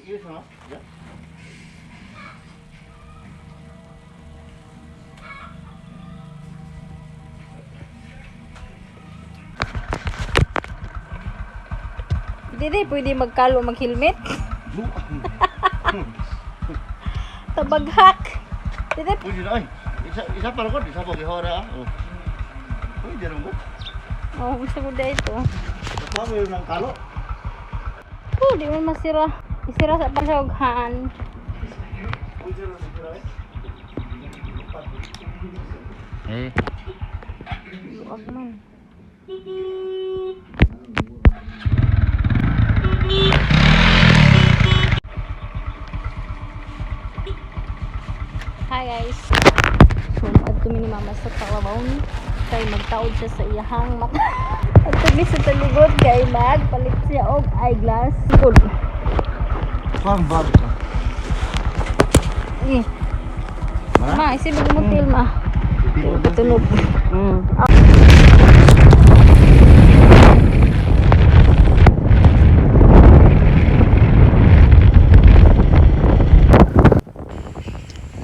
Use mo? Yeah. Dili pwede magkalo mag-helmet. Tabaghak. Dili. Pwede na ay. Isa isa pa ko, isa pa gihora. Oh. Pwede ra mo. Oh, gusto ko ito. Ako mo yung ng kalo. Oh, di man masira. Isira sa pasawaghan. Pwede ra mo eh. Luag man. Hi guys. So, adto mi ni Mama sa Talabon kay magtaod siya sa iyahang mata. Adto mi sa taligod kay magpalit siya og eyeglass. Good. Pang bag ka. Eh. Ma, isibig mo til ma. Tunog.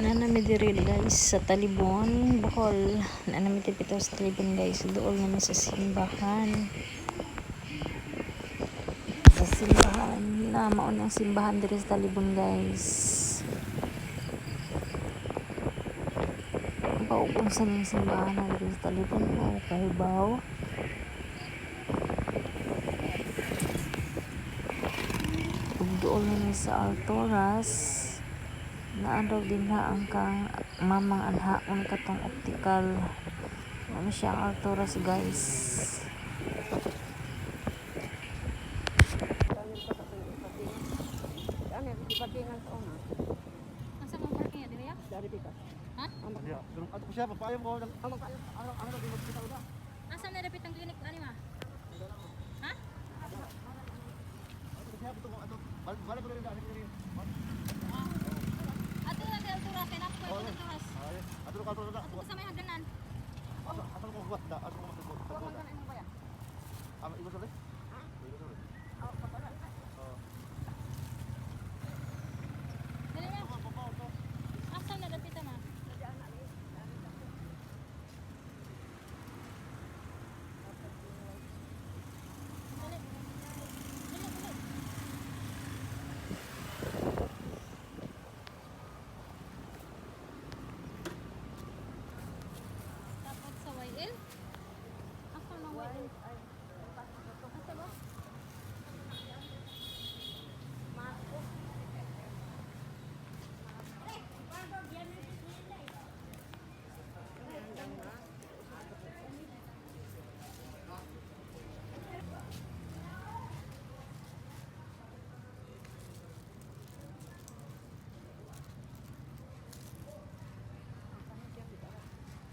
Nanami diri guys sa Talibon, Bohol. Nanami diri sa Talibon guys. Dool naman sa simbahan. Sa simbahan na maon ang simbahan diri sa Talibon guys. Baw kung saan yung simbahan na diri sa Talibon mo kahibaw. Ug dool naman sa Altoras. Naa daw din ha ang kang mamang anhaon katong optical. Ano siya ang Altoras guys. Asa man parking diri ya? Ha? Ato ko siya pagpaayo mo ano ano ano ano. Asa na dapit ang clinic ani ma? Ha? Ato siya ato ato balik ko rin dali rin. Ato lang kay Altoras kay nako kay Altoras. Ato ko ato Ato sa may hagdanan. Ato ato ko kuwat da ato ko kuwat. Ama ibo sole? Ibo sole. Dali na. Asa na dapit ma? Dali. Dali, dali. Tapos sa YL? Asa na YL? Asa ba?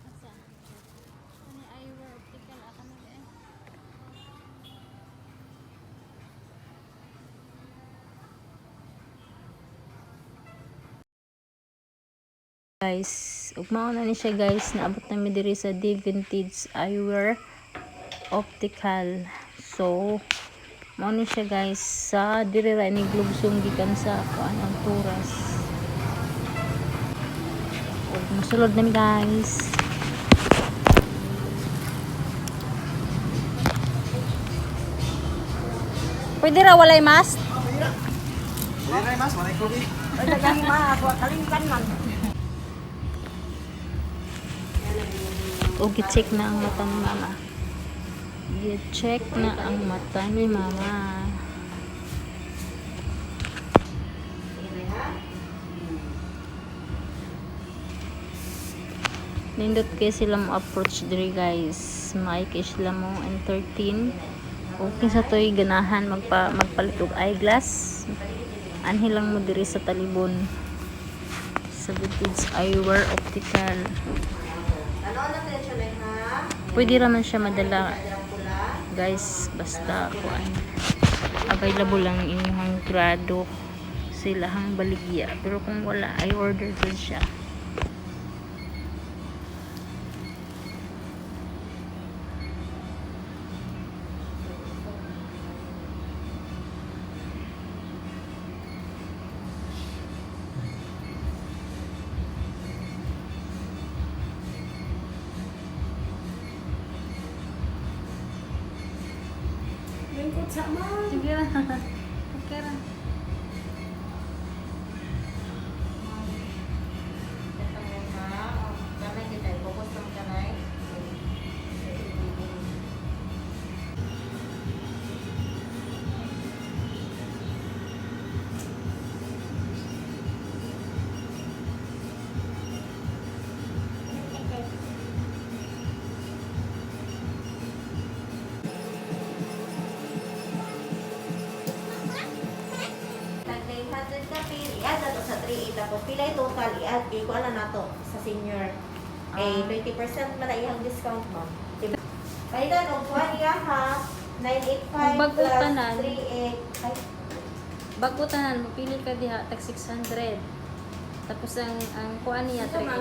Asa? Ani eyewear optical aka na eh. Guys, ugmao na ni siya guys, naabot na mi diri sa D Vintage Eyewear Optical. So, mao ni siya guys sa diri ra ni Globsong gikan sa kuan ang Turas. Ug mosulod na mi guys. Pwede ra walay mask? Wala mas, wala ko. O gi-check na ang mata ni mama. Gi-check na ang mata ni mama. Nindot kay sila mo approach diri guys. May kay sila mo entertain. Okay sa toy ganahan magpalit og eyeglass. Anhi lang mo diri sa Talibon. Sa Vintage Eyewear Optical. Pwede raman siya madala guys basta kuan available lang inyong grado sila hang baligya pero kung wala ay order din siya. Sa man. Sige ra. Okay ra. Kamay kita, focus lang kanay. Tag 900 ka pil, i-add na to sa 3.8 tapos pila yung total i-add ikuha na nato sa senior. Eh 20% man na iyang discount, ma'am. Diba? Palitan og kuha niya ha 985 Bago plus tanan. 38. Ay, Bago tanan, mapili ka diha tag 600. Tapos ang kuan niya Sa 3.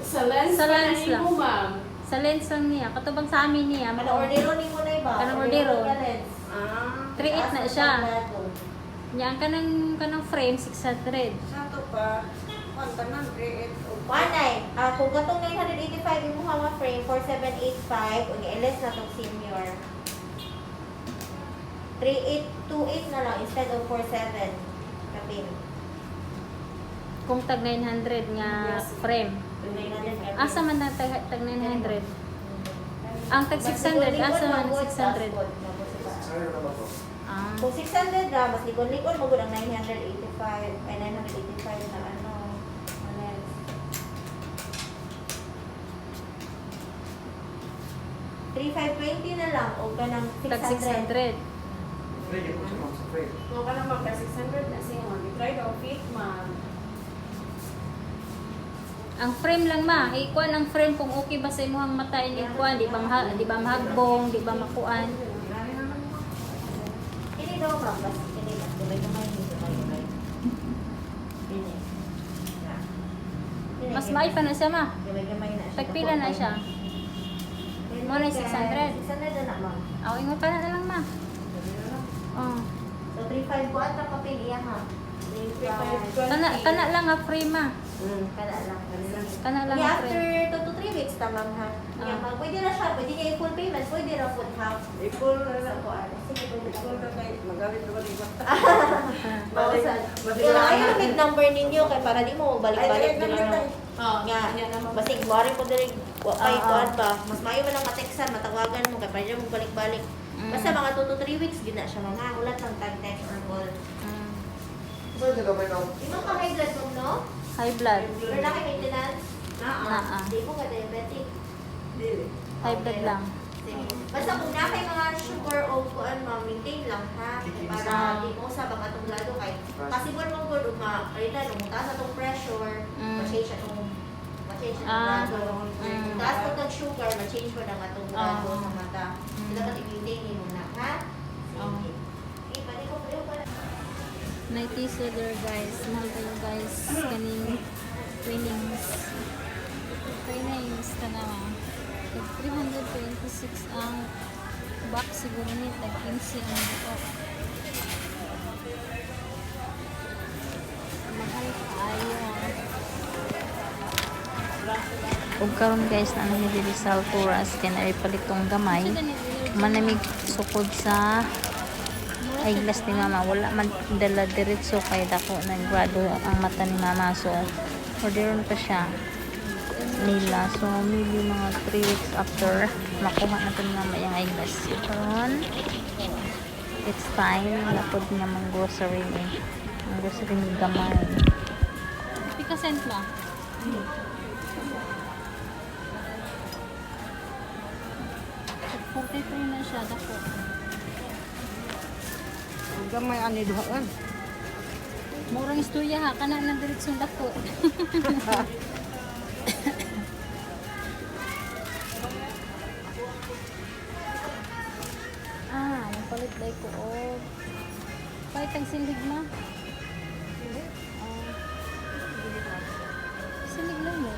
Sa lens, Sa lens pa lang. mo, ma'am. Sa lens lang niya, katubang sa amin niya, Kana ordero ni mo na iba. Kanang ordero. nga lens. Ah. 3.8 na siya. Niya ang kanang frame 600. Sa to pa. Kung tanan, 3.8. Wanay, kung katong 985 imuha nga frame 4785 unya i-less na tong senior. 3828 na lang instead of 47 kapin. Kung tag 900 nga Yes. frame. 900 Asa man na tag 900? Ang tag 600, asa man ang 600? Ah. Kung 600 ra, mas likon-likon mo gud ang 985, ay 985 na ano, na lens. 3520 na lang o kanang Tag 600. 600. Kung ka naman, ka 600 na siya, ma'am. I-try daw fit, ma'am. Ang frame lang ma, ikuan ang frame kung okay ba sa imong mata ini ikuan, di ba mahagbong, di ba makuan. Kini daw ma'am, bas kini lang. Gamay-gamay, gamay-gamay. Kini. Na. Kini, Mas kini. maay pa na siya ma. Gamay-gamay na siya. Tagpila na siya. Mo na 600. 600 na na ma'am. Aw, ingon pa na lang ma. Oh. So 35 ko at kapil iya ha. 35. Kana lang nga frame ma. Kada lang. Kana lang Yeah, nga after frame. 2 to 3 weeks tamang ha. Yeah, Ah. ma'am, pwede na siya, pwede niya i-full payment, pwede ra full half. I-full na lang. Sa kuan. Sige, pwede I-full na. na kay magamit naman iba. Bawasan. Yeah, ayaw mig number ninyo kay para di mo balik-balik Ay, dili ay, no. ay. Nga, basig mo rin po diri wa pay Ah, kuan pa. Mas maayo man ang mateksan, matawagan mo kay para di mo balik-balik. Basta mga 2 to 3 weeks gid na siya ma'am. ha? Wala tang tag text or call. Imo ka high blood ma'am, no? High blood. Pero na kay maintenance? Naa. Di mo ka diabetic. Dili. High blood lang. Sige. Basta kung na kay mga sugar o kuan ma'am, maintain lang ha. Para di mo sa baka atong grado kay possible mong good ug ma kailan nung taas atong pressure, ma-change atong grado. Kung taas po tag sugar, ma-change po ng atong grado sa mata. So, dapat i-maintain nimo na ha. Sige. Okay, balik ko pareho pala. May tiso there guys. Mahal kayo guys. Kaning Twinings. Twinings tanawa. Tag 326 ang box siguro ni tag 15 ang buok. Mahal kaayo. Ug karon guys na nami diri sa Alturas kay naay palitong gamay. Manamig sukod sa eyeglass ni mama. Wala man dala diretso kay dako ng grado ang mata ni mama. So orderon pa siya nila. So maybe mga 3 weeks after makuha na to ni mama yung eyeglass. So, karon it's time na pod nga mang grocery ni. Ang grocery ni gamay. Pika cent ba? Tag 43 na siya dako. Gamay ani duha kan. Murang istorya ha, kana na diretsong dako. Ah, mapalit day ko og pahit ang silig ma. Ah. Silig lang mo.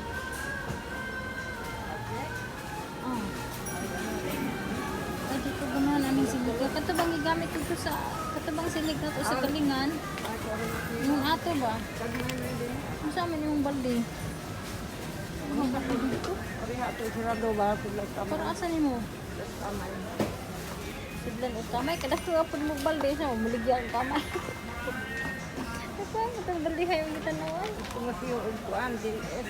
Ah. Ay, di ko ganahan anong silig. Kato bang gigamit ko sa kato bang silig na to sa galingan? Yung ato ba? Ang sa amin yung balde. Ano ba dito? Ari ha to sarado ba pud Para asa nimo? Sudlan og kamay kada ko apod mo balde sa muligya ang kamay. Kasi itong balde kayo ang gitanawan. Kumasiyo og kuan DLS.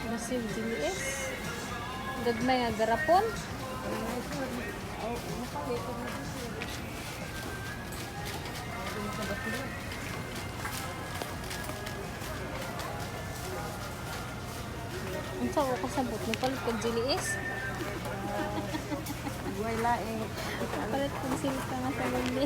Massive GLS. Gagmay nga garapon. Unsa ko kasabot mo palit kag GLS? Way laing. Palit kag silka nga sa balde.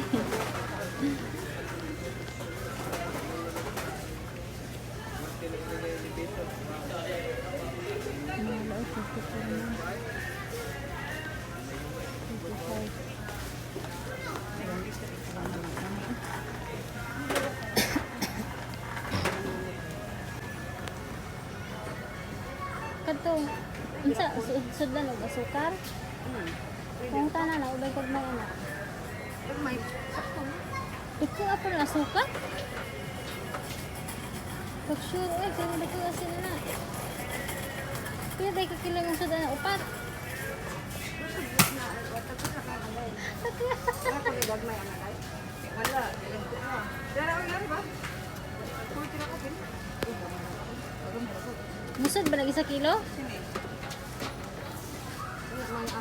Wala, 54 na. 55. Kadto, unsa sudlan og asukar? Kung tanan na ubay kag may anak. May sakto na. Dako apa na asukar? Pag sure, oy, kaya dako asin na. Pila day ka kilo ang sudan? Upat. Wala ko ni gagmay anak ay. Wala, dili ko na. Dara oy lari ba? Pwede na ko pin. Musod ba lagi sa kilo?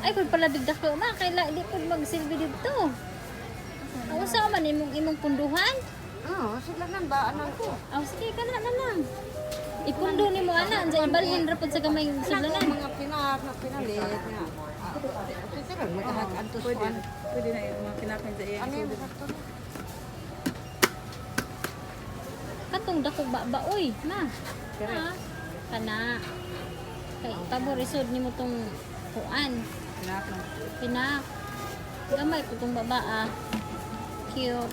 Ay, kung pala bigdak ko, ma, kaila, di po magsilbi dito. Ang usa man imong imong punduhan? Oo, sila nang ba anak ko. Aw, sige ka na, na lang. Ipundo ni mo ana, andiyan ibalhin ra pud sa gamay sudlanan. Mga pinak na pinalit nga. Sila magkahag-antos kuan. Pwede na yung mga kinakain sa iya. Ano yung sakto na? Katong dako ba ba oy, ma. Ha? Kana. Kay paborisod nimo tong kuan. Pinak na. Pinak. Gamay po tong baba ah. Cute.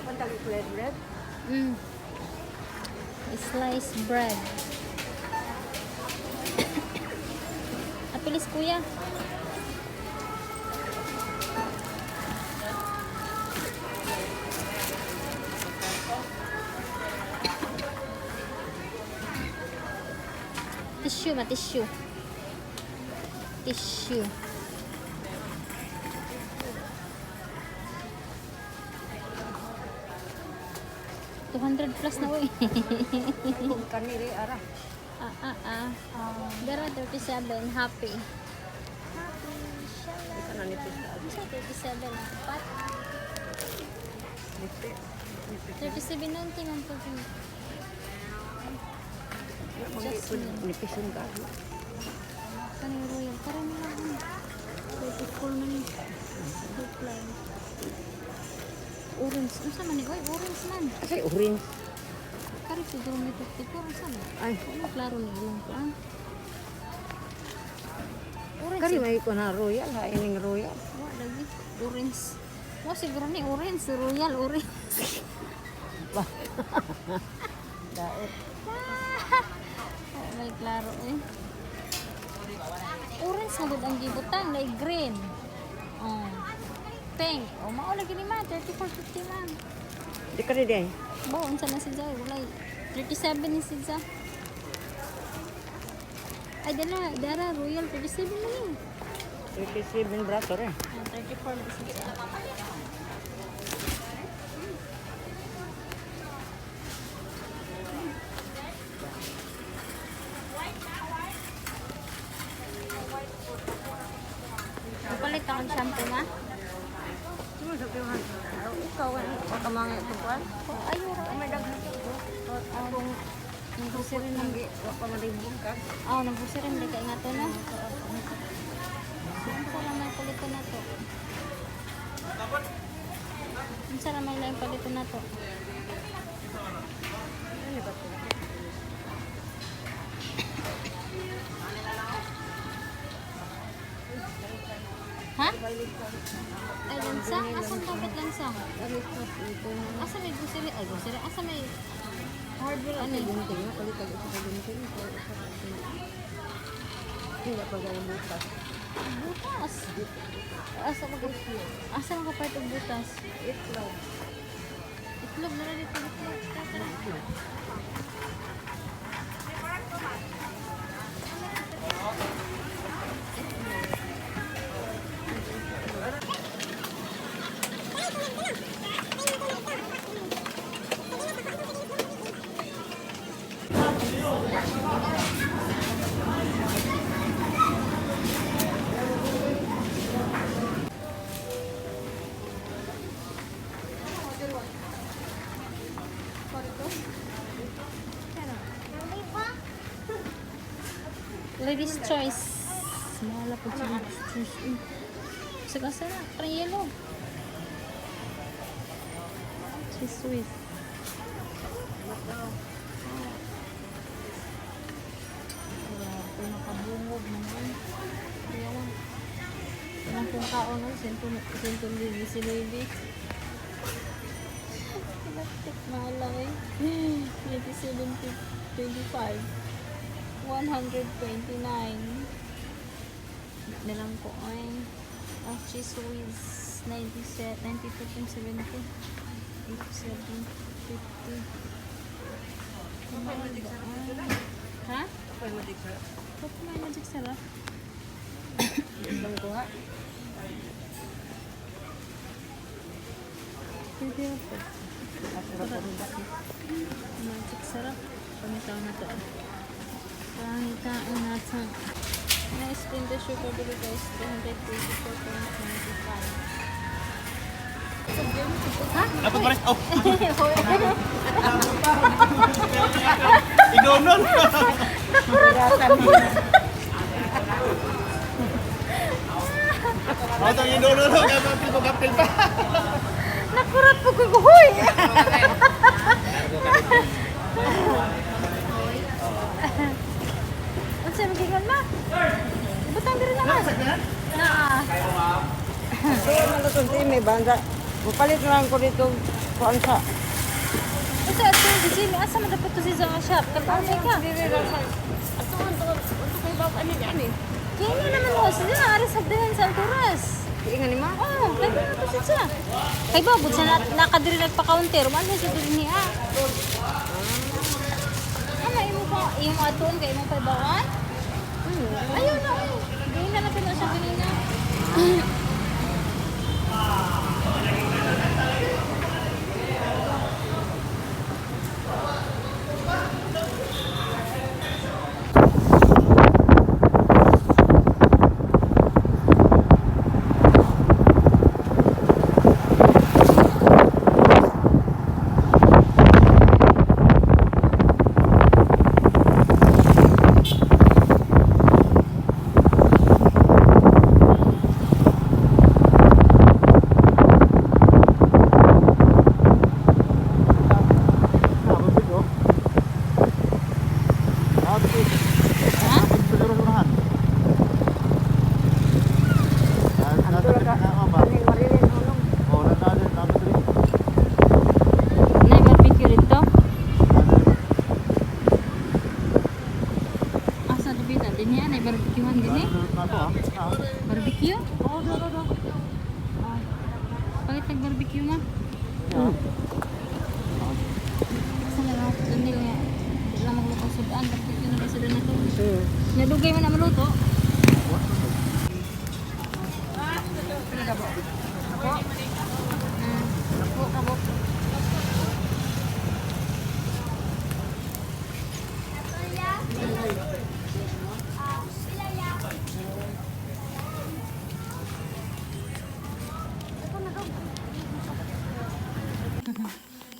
Pantag bread bread. Sliced bread. Apilis kuya. Tissue ma, tissue. Tissue. 200 plus na uy. Kung kaniri ara. Ah, ah, ah. Dara 37, happy. Happy, shala. Ito na nipis na. Ano 37 ang apat? 37 na man po yun. Jasmine. Nipison ka. Kani royal. Tara na lang. 34 man yun. Reply. Orange. Ano sa man eh? Oy, orange man. Kasi orange. Kari siguro may 54. Ano sa man? Ay, Ano klaro ni ilong ko ah. Orange. kari may ko na royal ha ining royal. Wa lagi. Orange. Wa siguro ni orange. Royal orange. Ba. Daot. Oh, may klaro eh. Orange na gud ang gibutang, like green. Oh. Pink. Oh, mao lagi ni ma 34.50 man. Di kari day. Bo, unsa na si Jai? Walay 37 ni si Jai. Ay, dala, dara, royal 37 na yun. 37 brato re. Ah, 34 na si Jai. Kapalit akong shampoo, ma? Ikaw ang pakamangay itong kuan. Oh, ayaw ra. May daghan ko. Akong Nagbusirin lang. nanggi wa pa malibong ka. Oh, nagbusirin lang kay nga to, no? Unsa ra may palito na to? Unsa ra may laing palito na to? Ano ba to? Ha? Ay, lansang? Asan dapat lansang? Asa may grocery? Ay, grocery. Asa may hardware? Ano yun? Butas. Butas. Asa mag Asa mga part of butas? Itlog. Itlog na rin dito. Itlog. Tara, tara. Ladies' choice. Mahala po sa ladies' choice. Sa kasa na, parang yellow. Cheese whiz. Grabe, nakabungog naman. Kaya lang, walang kong kaon nun, sento si Baby. Electric mahalay. 97.25. 129. Nilang ko ay cheese whiz 97 92.70, 87.50. Ha? Okay, magic sarap. Ba't may magic sarap? Itlog kuha. Pwede ako. Magic sarap. Pangitaw na to. Pangitaw na to. Na-spin the sugar dito guys. 224.95. Ha? Dapat pa rin. Oh! Idonon! Oh, itong idonon. Kapil ko, kapil pa. Nakurat po ko. Huy! Ano sa'yo magigan ma? Butang diri naman. Naa. So, ano to, may banda. Mupalit na lang ko dito kuan sa. Asa ato si Jimmy? Asa man dapat to si sa shop? Kalpansay ka. Ato ato ato kay bab ani ani. Kaya nga naman mo. Sige na, aris hagdahan sa Alturas. Ingan ni ma. Oh, kay ba na to siya? Kay ba, bud sa na, nakadiri nagpa-counter. Man sa diri niya. Ano, imo pa, imo atuon kay imo pa bawan? Ayun na, ay. Gawin na natin na siya kanina. Ha? Nay, barbecue dito. Asa dibita din niya, nay barbecuehan din eh. Barbecue? Bakit nag-barbecue ma? Sa na lang ako nila. Di lang magluto sudan. Barbecue na ba sudan na to? Nadugay mo na maluto.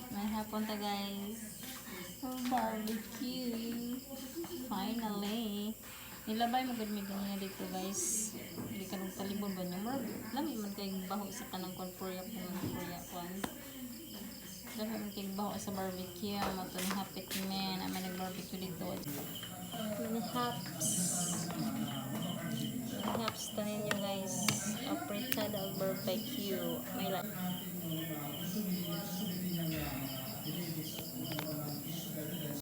May hapon ta guys. Barbecue. Finally. Nilabay mo gud mi ganina dito guys. Hindi ka nung talibon ba niya? Murag, lami man kay baho sa kanang kwan purya kung purya kwan. Lami man kay baho sa barbecue. Mato ni hapit men. Amin nag-barbecue dito. Mini haps. Mini haps tanin nyo guys. Apritada barbecue. May la